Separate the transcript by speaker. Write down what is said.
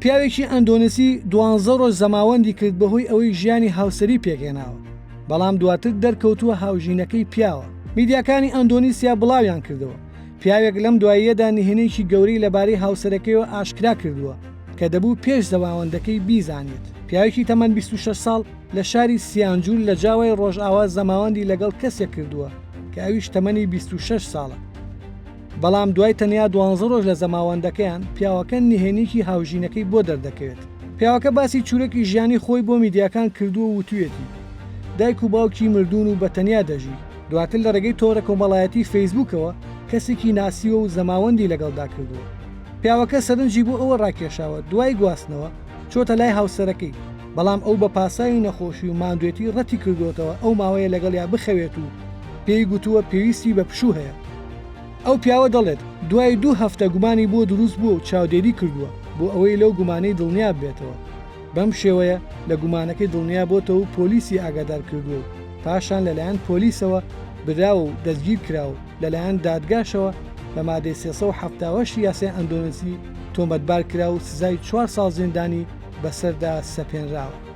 Speaker 1: پیاوێکی ئەندۆنیسی دوانزە ڕۆژ زەماوەندی کرد بەهۆی ئەوەی ژیانی هاوسەری پێکهێناوە، بەڵام دواتر دەرکەوتووە هاوژینەکەی پیاوە. میدیاکانی ئەندۆنیسیا بڵاویان کردەوە، پیاوێک لەم دواییەدا نهێنیی گەورەی لەبارەی هاوسەرەکەیەوە ئاشکرا کردووە کە دەبوو پێش زەماوەندەکەی بیزانێت. پیاوێکی تەمەن 26 ساڵ لە شاری سیانجور لە جاوای ڕۆژئاوا زەماوەندی لەگەڵ کەسێک کردووە کە ئەویش تەمەنی 26 ساڵە. بەڵام دوای تەنیا دوانزە ڕۆژ لە زەماوەندەکەیان، پیاوەکە نهێنیی هاوژینەکەی بۆ دەردەکەوێت. پیاوەکە باسی چورەکی ژیانی خۆی بۆ میدیاکان کردووە و وتویەتی، دایک و باوکی مردوون و بە تەنیا دەژی، دواتر لە ڕێگەی تۆڕە کۆمەڵایەتی فەیسبووکەوە کەسێکی ناسیوە و زەماوەندی لەگەڵدا کردووە. پیاوەکە سەرنجی بۆ ئەوە ڕاکێشاوە دوای گواستنەوە چۆتە لای هاوسەرەکەی، بەڵام ئەو بە پاساوی نەخۆشی و ماندوێتی ڕەتی کردووەتەوە ئەو ماوەیە لەگەڵیا بخەوێت و پێی گوتووە پێویستی بە پشوو هەیە. ئەو پیاوە دەڵێت، دوای دوو هەفتە گومانی بۆ دروست بووە و چاودێری کردووە بۆ ئەوەی لەو گومانەی دڵنیا ببێتەوە. بەم شێوەیە لە گومانەکەی دڵنیا بۆتەوە و پۆلیسی ئاگادار کردووە و پاشان لەلایەن پۆلیسەوە براوە و دەستگیر کرا و لەلایەن دادگاشەوە بە مادەی 378 یاسای ئەندۆنزی تۆمەتبار کرا و سزای چوار ساڵ زیندانی بەسەردا سەپێنراوە.